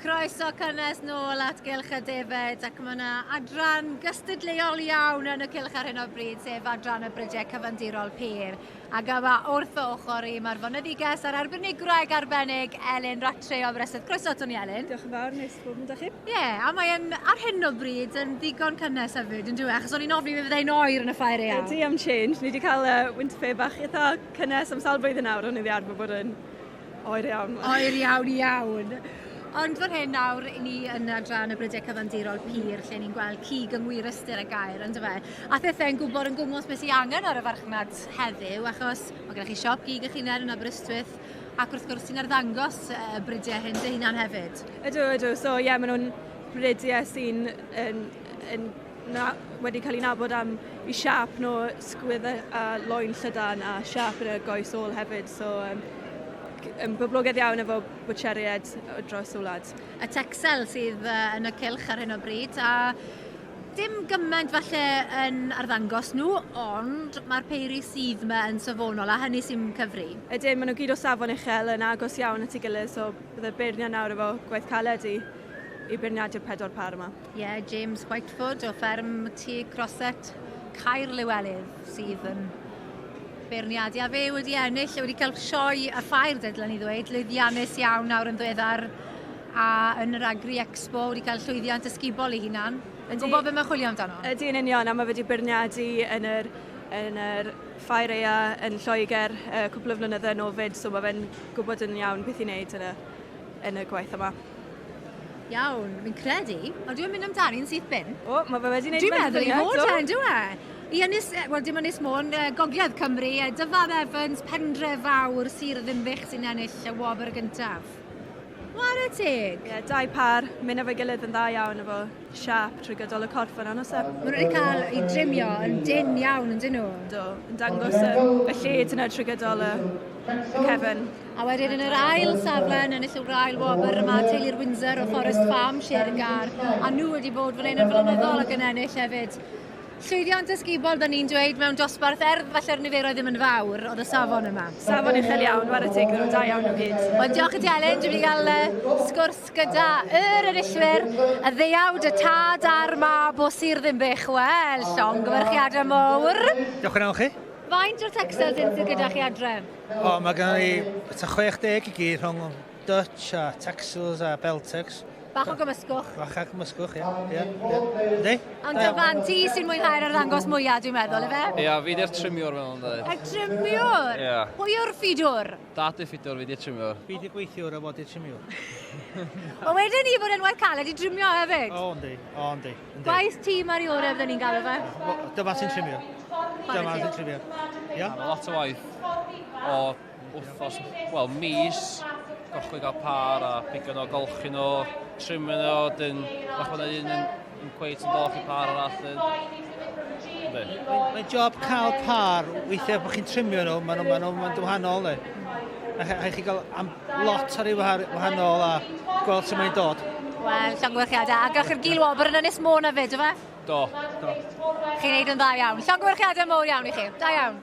Croeso cynnes nôl at Gylch y Defed ac mae yna adran gystadleuol iawn yn y cylch ar hyn o bryd, sef adran y brydiau cyfandirol pur. Ac yma wrth fy ochr i mae'r foneddiges a'r arbenigwraig arbennig Elin Rattray o Aberystwyth. Croeso aton ni Elin. Diolch yn fawr, neis bod yn chi. Ie, yeah, a mae'n ar hyn o bryd yn ddigon cynnes hefyd, yn dwi? Achos o'n i'n ofni fe fyddai'n oer yn y ffair eang. Ydy am change. Ni wedi cael uh, winter fair bach eitha cynnes am sawl blwyddyn nawr, ond ni wedi arfer bod yn Oer iawn. Oer iawn iawn. Ond fan hyn nawr, ni yn adran y Brydiau Cyfandirol Pur, lle ni'n gweld cig yng ngwir ystyr y gair, ond fe. A thethau'n gwybod yn gwmws beth sy'n angen ar y farchnad heddiw, achos mae gennych chi siop gig eich hunain yn Aberystwyth, ac wrth gwrs ti'n arddangos y brydiau hyn dy hunan hefyd. Ydw, ydw. So ie, yeah, maen nhw'n brydiau sy'n yn, yn na, wedi cael ei nabod am i siap nhw, sgwydd a loen llydan a siap yn y goes ôl hefyd. So, um, yn boblogaidd iawn efo bwtsheriaid dros y wlad. Y Texel sydd yn y cylch ar hyn o bryd, a dim gymaint falle yn arddangos nhw, ond mae'r peiri sydd yma yn safonol, a hynny sy'n cyfri. Ydyn, maen nhw gyd o safon uchel yn agos iawn at ei gilydd, so bydde beirniad nawr efo gwaith caled i, i beirniadu'r pedwar par yma. Ie, yeah, James Whiteford o fferm Tŷ Crosset Caer Lywelydd sydd yn beirniadu. A fe wedi ennill, wedi cael sioe a ffair, dylen ni ddweud, lwyddiannus iawn nawr yn ddiweddar a yn yr Agri Expo wedi cael llwyddiant ysgubol ei hunan. Yn gwybod beth mae'n chwilio amdano? Ydy yn union, a mae wedi beirniadu yn yr, yn yr ffair eia yn Lloegr uh, cwpl o flynyddoedd yn ôl fyd, so mae fe'n gwybod yn iawn beth i wneud yn y, yn y gwaith yma. Iawn, fi'n credu. Ond dwi'n mynd amdani'n syth bin. O, mae fe wedi gwneud Dwi'n meddwl i fod e, yndw e? I Ynys, wel dim Ynys Môn, Gogledd Cymru, Dyfan Evans, Pendre Fawr, Sir Ddinbych sy'n ennill y wobr gyntaf. Ware teg. Ie, yeah, dau par, mynd efo'i gilydd yn dda iawn efo siap trwy gydol y corff yna, nos e? Maen nhw wedi cael eu drimio yn dynn iawn, yn dyn nhw? Do, yn dangos y, y lled yna trwy gydol y, y cefn. A wedyn yn yr ail safle yn ennill yr ail wobr yma, teulu'r Windsor o Forest Farm, Sir Gar, a nhw wedi bod fan hyn yn flynyddol ac yn ennill hefyd. Llwyddiant ysgubol, da ni'n dweud, mewn dosbarth, er falle'r niferoedd ddim yn fawr, oedd y safon yma. Safon uchel iawn, ware teg, nhw'n da iawn o gyd. Wel, diolch i ti Elin, dwi wedi cael uh, sgwrs gyda yr enillwyr, y ddeuawd, y tad a'r mab o Sir Ddinbych. Wel, llongyfarchiadau mawr. Diolch yn fawr chi. Faint o'r textiles hyn sydd gyda chi adre? O, mae gennym ni tua 60 i gyd rhwng Dutch a Texels a Beltex. Bach o gymysgwch. Bach o gymysgwch, ie. Ie, ie. Yndi? Ond Dyfan, ti sy'n mwynhau'r arddangos mwyaf, dwi'n meddwl, ife? Ia, fi di'r trimiwr fel yn dweud. Y trimiwr? Ia. Pwy yw'r ffidwr? Dad yw'r ffidwr, fi di'r trimiwr. Fi di'r gweithiwr a fo di'r trimiwr. Wel, wedyn ni bod yn waith caled i drimio hefyd. O, yndi. O, yndi. Gwaith tîm ar ei orau fydden ni'n galw fe. Dyma sy'n trimio. Dyma sy'n trimio. Ia. Mae lot o waith o wthnos, wel mis, gorchwyl gael par a pigo nhw, golchi nhw, trimio nhw, dyn, fach bod un yn, yn cweit yn dolch i par arall. Mae'n mae job cael par, weithiau bod chi'n trimio nhw, maen nhw'n ma nhw, ma wahanol. Ne? Rhaid chi gael am lot ar ei wahanol a gweld sut mae'n dod. Wel, llongyfarchiadau. A gewch chi'r gil wobr yn Ynys Môn hefyd, yfe? Do. Do. Chi'n neud yn dda iawn. Llongyfarchiadau mowr iawn i chi. Da iawn.